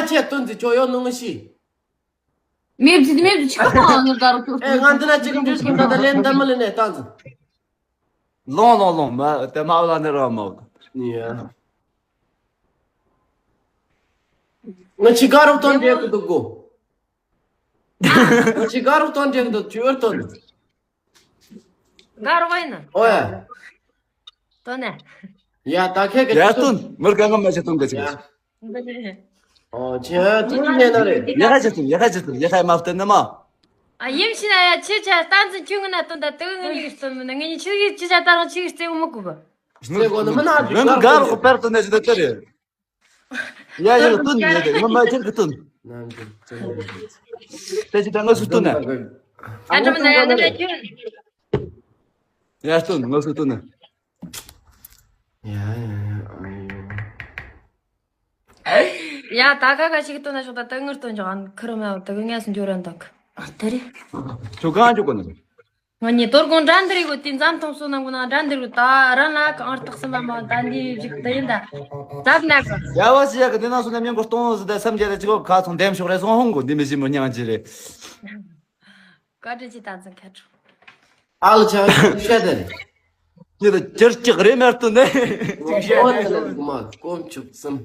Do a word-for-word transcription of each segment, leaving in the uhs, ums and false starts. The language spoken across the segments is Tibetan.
ཆེ་སྟོན་ཟིག་ཆོ་ཡོད་ནོ་ངི་ཤི། མེབ་ཅི་མེབ་ཅི་ཆ་མ་ནོ་དར་ཏོ། ཨེ་ང་འདི་ན་ཅིག་འདྲུས་ཀྱི་ད་ད་ལན་ད་མི་ལེ་ནས་བཏང་ཟིན། ལོང་ལོང་ལོང་མ་དེ་མ་བ་ལ་ནི་ར་མ་བ། ཡ། ང་ཅི་ག་རོགས་དོན་འདྲེ་གི་འདུག་གོ། ང་ཅི་ག་རོགས་དོན་འདྲེ་གི་འདུག་ཅི་ཨར་དོན། ག་རོགས་ཡིན་ན། ཨོ་ཡ། དོན་ནས། ཡ་ད་ཁེ་གི་ཡ་སྟོན་མི་རྒན་ང་མ་ཆེ་སྟོན་གི་ཆེ། ཡ། ཨོ་ཆེ་ཐུགས་རྗེ་ཆེ་ན་རེད། ཡ་ཁ་ཆེ་སྟོན་ཡ་ཁ་ཆེ་སྟོན་ཡ་ཁ་མ་བསྟན་ནི་མ། ཨ་ཡིན་ཕྱིན་ན་ཡ་ཆེ་ཆ་སྟན་ཚུན་ཁྱོད་ངི་ན་སྟོན་ད་དུ་ངི་ནི་གི་སྟོན་མི་ན་ངི་ནི་ཆུ་ཡི་ཆུ་ཆ་ད་རང་ཆུ་ཡི་རྩེ་མི་གུ་བ། རྩེ་གོ་ནི་མི་ན་རང་གི་ག་རོགས་པར་དུ་ནས་ཅི་ད་ལྟ་རེད། ཡ་ཡ་སྟོན་ཡ་དེ་ང་མ་ཁྱེར་གི་སྟོན། དེ་ཅི་ད་ང་སུ་སྟོན་ན། ཡ་ཁྲམ་ན་ཡ་ནི་ལ་ཁྱོད། ཡ་སྟོན་ང་སུ་སྟོན་ན། ཡ་ཡ་ཡ་ཨ་ཡོ། ཡ་ད་ག་ག་ཞིག་སྟོན་ན་ཤོག་ད་ད་ངར་སྟོན་ཅོག་ཨ་ཁུར་མ་ད་གི་ངས་སུ་འཇོ་རན་དག་ཨ་དེ་རེད། ཁྱོད་གང་འཇོག་གོ་ནི། ང་ཉེ་དོར་གོང་འདྲ་འདིར་ཡོད་དེ་འཛམ་ཐང་སོ་ནང་གོ་ན་འདྲ་འདིར་ཡོད་ད་རང་ལ་གང་རྟགས་སུ་མ་མ་ད་འདི་བཞུགས་ད་ཡིན་ད། ཛབ་ན་གོ། ཡ་བ་ཞིག་ཡ་གི་འདི་ནང་སོ་ན་མྱང་གོ་སྟོང་ཟི་ད་བསམ་རྒྱ་ད་ཅི་གོ་ཁ་ཚོང་འདེམ་ཤོག་རེ་སོང་ཧོང་གོ་འདི་མི་ཤི་མོ་མྱང་ཅི་རེད། བཀའ་དྲིན་ཆེ་ད་ཚང་ཁ་ཁྲོ། ཨ་ལ་ཆ་ཤ་དེ་རེད། ཉི་ད་ཅར་ཅིག་རེ་མེར་དུ་ནས། ང་ཨོ་ན་ལ་མ་ཀོམ་ཆུབ་སམ།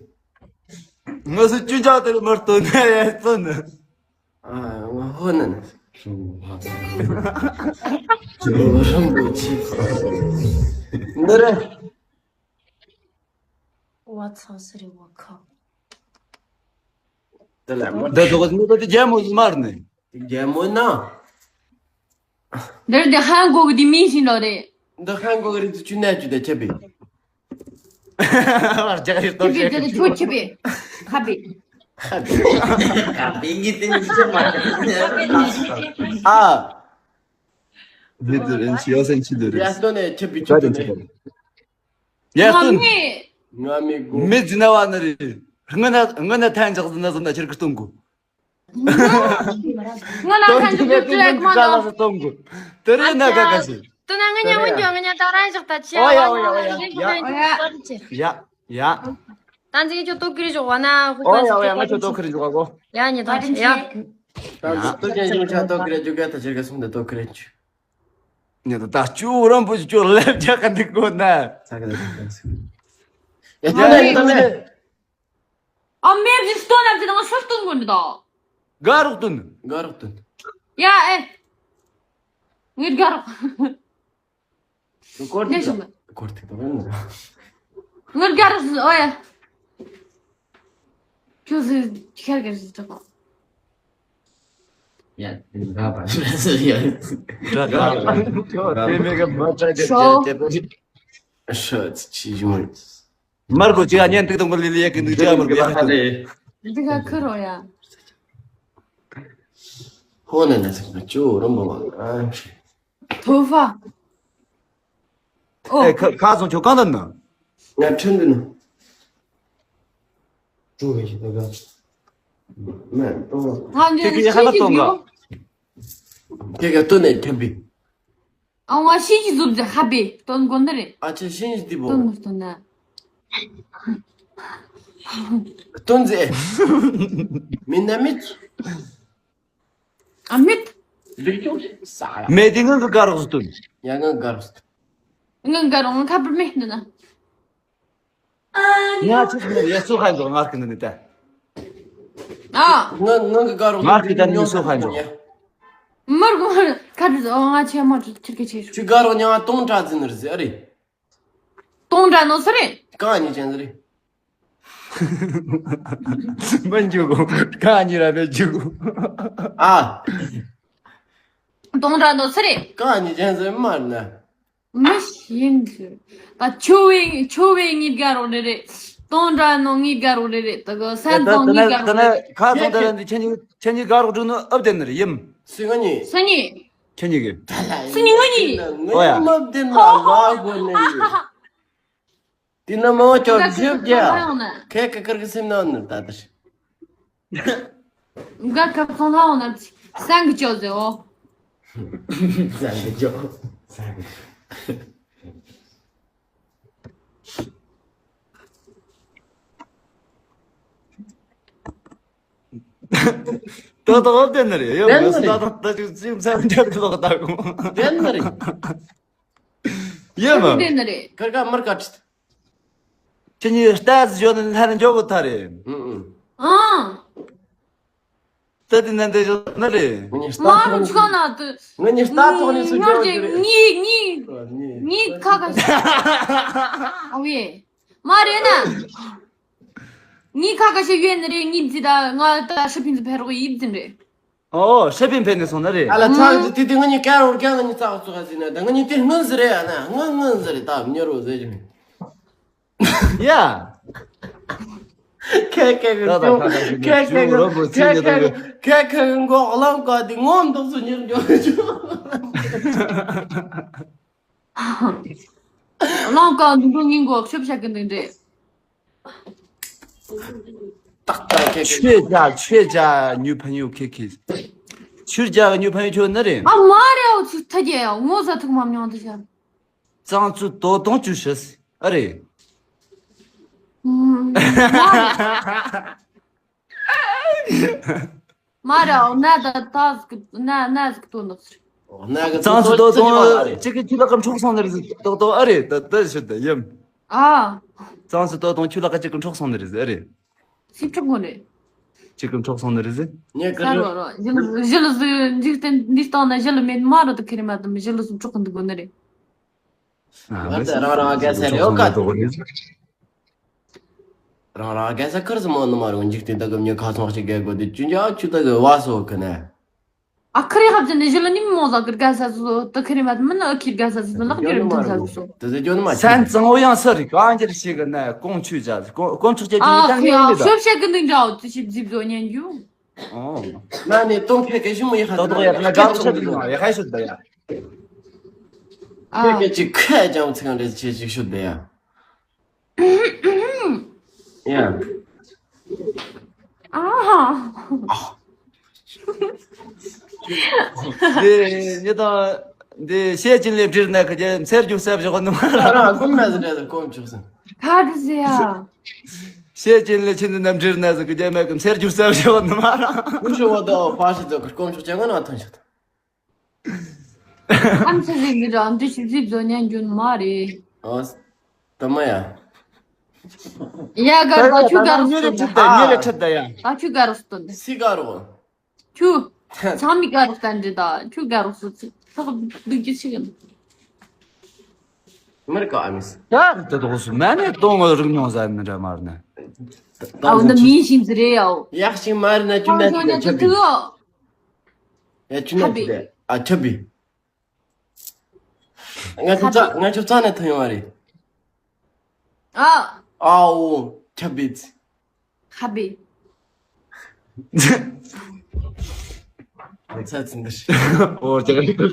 ང་སུ་ཅུན་ཅག་དེ་རེ་མེར་དུ་ནས་ཡ་སུ་ནི། ཨ་ང་ཧོ་ན་ན། ཅོ་རམ་པོ་ཆེ། འདི་རེད། བ་ཚང་སི་རི་བ་ཁ། དེ་ལ་མ། འདི་ཚོ་གི་མི་ད་དེ་རྒྱལ་མོ་མར་ནས། རྒྱལ་མོ་ན། འདིར་འདི་ཧན་གོ་གི་དེ་མིན་ཞིག་ལོ་རེད། འདི་ཧན་གོ་གི་རིགས་དེ་ཆུ་ནས་ཆུ་དེ་ཆེ་བི། རྒྱ་གར་ཏོག་ཆེ་བི་དེ་ཆུ་ཆེ་བི། ཧ་བི། ཧ་བི་གི་དེ་མི་ཆེ་མ། ཨ། འདི་དེ་རིན་ཆི་ཡོ་སན་ཆི་དེ་རེད། ཡ་སྟོན་ནས་ཆེ་བི་ཆུ་དེ་ནས། ཡ་སྟོན། ང་མི་གོ། མི་ཟིན་ན་བ་ནི་རེད། སྔོན་ན་སྔོན་ན་ཐན་ཅག་ཟིན་ན་ཟིན་ན་ཁྱེར་གི་སྟོན་གོ། ང་ལ་ཁ་ཅིག་ཅིག་ཅིག་མ་ལ། དེ་རིང་ན་ག་ག་ཞིག་དེ་ན་ང་ཉ་འོན་ཀྱང་ང་ཉ་ད་རང་ཞག་ད་ཆེ་བ་ཡ་ཡ་ཡ། ད་འཛིན་ཅོ་ཏོ་ཀི་རི་ཞོག་བ་ན་ཧུ་ཀ་ཟི་ཀ་ཏོ་ཀི་རི་ཞོག་གོ། ཡ་ཉ་ད་ཆེ་ཡ། ད་ཏོ་ཀི་རི་ཞོག་ཆ་ཏོ་ཀི་རི་ཞོག་ག་ད་ཆེ་ག་སུང་ད་ཏོ་ཀི་རི་ཞོག་ཉ་ད་ད་ཅུ་རམ་པོ་ཅུ་ལེབ་ཅག་ག་འདི་གོ་ན། ཡ་ད་ད་ད། ཨ་མེ་བི་སྟོན་ན་ཅི་དང་སུ་སྟོན་གོ་ནི་དང་། ག་རོགས་སྟོན། ག་རོགས་སྟོན། ཡ་ཨེ། ངེད་ག་རོགས། སྐོར་ནས་ཤོག་མ། སྐོར་ཐིག་དང་། ངེད་ག་རོགས་ཨོ་ཡ། ཁྱོད་སུ་ཁྱེར་ག་རོགས་ཟེར་གོ། ཡ་དེ་འདྲ་པ་ཞིག་ཡ། དེ་མེ་ག་མ་ཏྲ་ཅེ་ཅེ་ཅེ། ཤོ་ཅི་ཡོད། མར་གོ་ཅི་ཨ་ཉན་ཏིག་ཏོང་གོ་ལི་ལི་ཡ་གི་འདུག་ཅི་ཨ་མར་གོ་ཡ་ཁ་ཏེ། འདི་ག་ཁུར་རོ་ཡ། ཧོ་ན་ན་སི་ཅོ་རོ་མོ་ཨ་ཤི། ཐོ་ཧྥ། ཨོ། ཨེ་ཁ་ཁ་སོང་ཆོ་གང་དང་ན། ང་ཁྲིན་དུ་ན། ཅོ་བེ་ཤི་ད་ག་མེ་ཏོ། ང་ཁེ་ཁེ་ཡ་ཧ་ན་ཏོང་ག་ཁེ་ག་ཏོ་ནེ་ཁེ་བི། ཨ་ང་ཤིན་ཅི་ཟུབ་ཟེ་ཧ་བེ་དོན་གོ་འདི་རེད། ཨ་ཅེ་ཤིན་ཅི་དི་བོ། དོན་གོ་དོན་ན། དོན་ཟེ། མི་ན་མི། ཨ་མི། མེ་དི་ངང་གི་ག་རོགས་སུ་དོན། ཡ་ངང་ག་རོགས་སུ། ངང་ག་རོགས་ང་ཁ་པར་མེ་འདི་ན། ང་ཚོ་ཚང་མ་ཡ་སུ་ཧན་ཙོ་ངར་གི་ནི་ནི་ད། ཨ། ང་ང་གི་ག་རོགས་ངར་གི་ད་ནི་སུ་ཧན་ཙོ། མར་གོ་ཁ་དི་ཨོ་ང་ཆེ་མ་ཁྱེར་གི་ཆེ་ཤོ། ཁྱི་ག་རོགས་ཉང་སྟོང་ཕྲག་ཟིན་ནི་རེད་ཟེར་ཨ་རེད། སྟོང་ཕྲག་ནོ་སུ་རེད། གང་ཉི་ཅན་ཟེར་རེད། མི་འཇུག་གོ། གང་ཉི་ར་མི་འཇུག་གོ། ཨ། སྟོང་ཕྲག་ནོ་སུ་རེད། གང་ཉི་ཅན་ཟེར་མ་རེད་ན། མི་ཤེས་ཟེར། ད་ཆོ་བའི་ཆོ་བའི་ངེད་ག་རོགས་རེ་རེད། སྟོང་ཕྲག་ནོ་ངེད་ག་རོགས་རེ་རེད། ད་ག་སན་ཙོང་ངེད་ག་རོགས་རེ་རེད། ཁ་སོང་ད་ར་འདི་ཁྱེད་གཉིས་ཁྱེད་གཉིས་ག་རོགས་འགྲོ་ནོ་ཨབ་དེ་ནི་རེད་ཡིན། སུ་ང་གཉིས། སུ་གཉིས། ཁྱེད་གཉིས་གི། སུ་གཉིས་ང་གཉིས། ཨོ་ཡ། ངའི་མ་བདེན་ན་ལ་གོ་ནས་ཡོད། དེ་ན་མ་བ་ཅོག་ཞིབ་རྒྱ། ཁའི་ཀ་ཀར་གི་སེམས་ནང་ནི་ད་ལྟར། འགའ་ཁབ་སོང་ལྷ་འོང་ན་སང་གི་ཅོག་ཟེ་འོ། སང་གི་ཅོག་སང་གི། ཏག་ཏག་བསྡད་ནི་རེད། ཡོད་མི་སྲིད། ཏག་ཏག་ད་ཅིག་ཅིག་མཚམས་འཇོག་གི་ལོག་ལྟ་གོ། བསྡད་ནི་རེད། ཡོད་མ། བསྡད་ནི་རེད། ཁར་ཁ་མར་ཁ་ཁྲིད། ཁྱེད་གཉིས་ལྟ་ཟི་ཞོ་ནི་ལྷ་ནི་འཇོག་གི་ཐ་རེད། ཨང་། ཨང་། ད་དེ་ནན་དེ་ཞོ་ནི་རེད། ང་གཉིས་ལྟ་མ་རུ་ཐོག་ནས་ཆུ་གང་ན་དུ། ང་གཉིས་ལྟ་ཐོག་ནས་སུ་ཉོར་ཅིག་གཉིས་གཉིས་གཉིས་ཁ་ཁ་ཤས། ཨ་ཝེ། མ་རེད་ན། གཉིས་ཁ་ཁ་ཤས་ཡོད་ནི་རེད། གཉིས་ཙི་ད་ང་ད་ཧྲི་ཕིན་ཙི་ཕེ་རོག་ཡིབ་ཙིན་རེད། ཨོ་ཧྲི་ཕིན་ཕེ་ནས་སོང་ནི་རེད། ཨ་ལ་ཚ་གི་དེ་དེ་ང་གཉིས་ཀ་རོར་ཀ་ང་གཉིས་ཚ་ག་ཚུ་ག་ཟིན་ན་ད་ང་གཉིས་དེ་སྔོན་ཟི་རེད། ཨ་ན་སྔོན་སྔོན་ཟི་རེད། ད་མྱུར་རོ་ཟེར་གྱི་མེད། ཡ། ཁེ་ཁེ་གི་ད་ད་ཁ་ཁ་ཞིག་ཁེ་ཁེ་གི་ཁེ་ཁེ་གི་ཁེ་ཁེ་གི་མགོ་གླང་ཀ་དེ་ངོ་མདོག་སུ་ཉིར་འགྱོ་ཆུ། གླང་ཀ་འདི་འགྲོ་ངན་མགོ་ཤོབ་ཤ་གི་འདི་འདྲེ། ཏག་ཏག་ཁེ་ཁེ། ཆོས་རྒྱ་ཆོས་རྒྱ་ཉུ་ཕན་ཡོད་ཁེ་ཁེ། ཆོས་རྒྱ་གི་ཉུ་ཕན་ཡོད་ཁྱོད་ནི་རེད། ཨ་མ་རེ་ཨོ་ཚུ་ཐ་རྒྱ་ཡ་ངོ་ཟ་ཐུག་མ་མྱོང་དུ་ཤར། གཙང་ཚུ་དོ་དོང་བཅུ་ཤི་ཨ་རེད། ཨུམ། མ་རེད། མ་རེད། ཨོ་ན་ད་ད་ཟིག་ན་ན་ཟིག་དོ་ནག་ཟིག་ན་གི་གཙང་ཚུ་དོ་དོང་ཅི་གི་ཁྱི་ལག་གི་འཕྲོག་སོང་ནི་རེད་ཟིག་དོ་དོ་ཨ་རེད། ད་ད་ཤི་ད་ཡམ། ཨ། གཙང་ཚུ་དོ་དོང་ཁྱི་ལག་གི་ཅི་གི་འཕྲོག་སོང་ནི་རེད་ཟིག་ཨ་རེད། སི་འཕྲོག་གོ་ནི། ཅི་གི་འཕྲོག་སོང་ནི་རེད་ཟིག་ཉེ་གི་ས་རོ་རོ་ཞི་ལུ་ཞི་ལུ་ཟིག་འཇིག་རྟེན་འདི་སྟོང་ན་ཞི་ལུ་མེད་མ་རོ་ད་ཁེ་རེ་མ་དམ་ཞི་ལུ་སུ་འཕྲོག་གི་འདུག་གོ་ནི་རེད། ང་ད་རང་རང་ག་ས་རེ་ཨོ་ཀ་ཏོ། རང་རང་ག་ས་ཁར་སི་མོ་ནི་མ་རུང་འཇིག་རྟེན་ད་གི་མྱི་ཁ་སང་ཞིག་ག་གོ་དེ་ཅུན་ཅ་ཆུ་ད་གི་བ་སོ་གི་ནས། ཨ་ཁ་རེ་ཧབ་ཅན་ནི་ཞི་ལ་ནི་མོ་ཟ་གི་ག་ས་སོ་ད་ཁ་རེ་མ་མི་ན་ཨ་ཁིར་ག་ས་སོ་ལག་ཁྱེར་མི་ཐང་ས་སོ། དེ་ཟེ་ཇོ་ནི་མ་སན་གཙང་བོ་ཡང་ས་རི་གང་ཅིར་ཞིག་གི་ནས་ཀོང་ཆུ་ཅ་ཀོང་ཆུ་ཅེ་ཅི་ཨ་ཡི་ད་ཁ་ཡང་ནི་ད། ཤོབ་ཤ་གི་ནི་འདྲ་ཨོ་ཙི་ཞིབ་ཟིབ་ཟོ་ཉན་རྒྱུ། ཨོ། ན་ནི་ཏོང་ཁེ་ཁེ་ཞི་མོ་ཡི་ཧ་ཏོ་ཏོ་ཡ་ད་ན་ག་ཤོད་དི་ཡ་ཧ་ཤོད་ད་ཡ། ཨ། ཁྱེད་ཀྱི་ཁ་ཅང་ཚིག་འདྲ་ཆེ་ཞིག་ཤོད་དེ་ཡ། ཡ། ཨ། དེ་ཉེ་དང་དེ་བཤད་ཀྱིན་ལས་བྲིར་ནས་ཁ་རྒྱ་མཚེར་རྒྱུ་གསབ་བཞག་ནི་མ་ར། རང་ཀུན་མེད་ཟེར་ནས་ཀོམ་བཅུག་ཟིན། ག་རེ་ཟེར་ཡ། བཤད་ཀྱིན་ལས་ཕྱིན་ནི་ནམ་བྲིར་ནས་ཟེར་ཁ་རྒྱ་མེད་ཀི་མཚེར་རྒྱུ་གསབ་བཞག་ནི་མ་ར། ཀུན་ཤོ་བ་དོ་ཕ་ཤི་ཛོ་ཀི་ཀོམ་བཅུག་ཅན་ག་ན་ཐོན་ཤོད། ཨམ་ཚ་ཟིག་མི་ར་འདི་ཞིག་ཟིག་བཟོ་ཉན་རྒྱུ་མ་རེད། ཨོ། ད་མ་ཡ། ཡ་ག་ད་ད་ཁྱུ་ག་རོགས་སྟོན་ད། ཉེ་ལེ་ཁྲིད་ད་ཡ། ད་ཁྱུ་ག་རོགས་སྟོན་ད། སི་ག་རོགས། ཁྱུ། ཚང་མི་ག་རོགས་སྟོན་འདི་ད་ཁྱུ་ག་རོགས་སུ་ཚིག་ཐག་འདུག་རྒྱུ་ཞིག་ཡིན། མར་ཀ་ཨ་མིས། ད་དེ་དོགས་སུ་མ་ནས་གཏོང་བ་རིག་མྱོང་ཟ་མི་འདྲ་མར་ནས། ཨའུ་ན་མིན་ཞིང་ཟི་རེད་ཨའུ། ཡག་ཞིག་མ་རེད་ན་ཁྱུ་ན་ཁྱུ་ན་ཁྱུ་ན་ཁྱུ་ན་ཁྱུ་ན་ཁྱུ་ན་ཁྱུ་ན་ཨ་ཁྱུ་བི། ང་ཚོ་རྩ་ང་ཚོ་རྩ་ནས་ཐོན་ཡོང་བ་རེད། ཨ། ཨའོ་ཁྱབ་བིད། ཁ་བི། ཚ་ཚིན་འདི། ཨོ་རྒྱ་གར།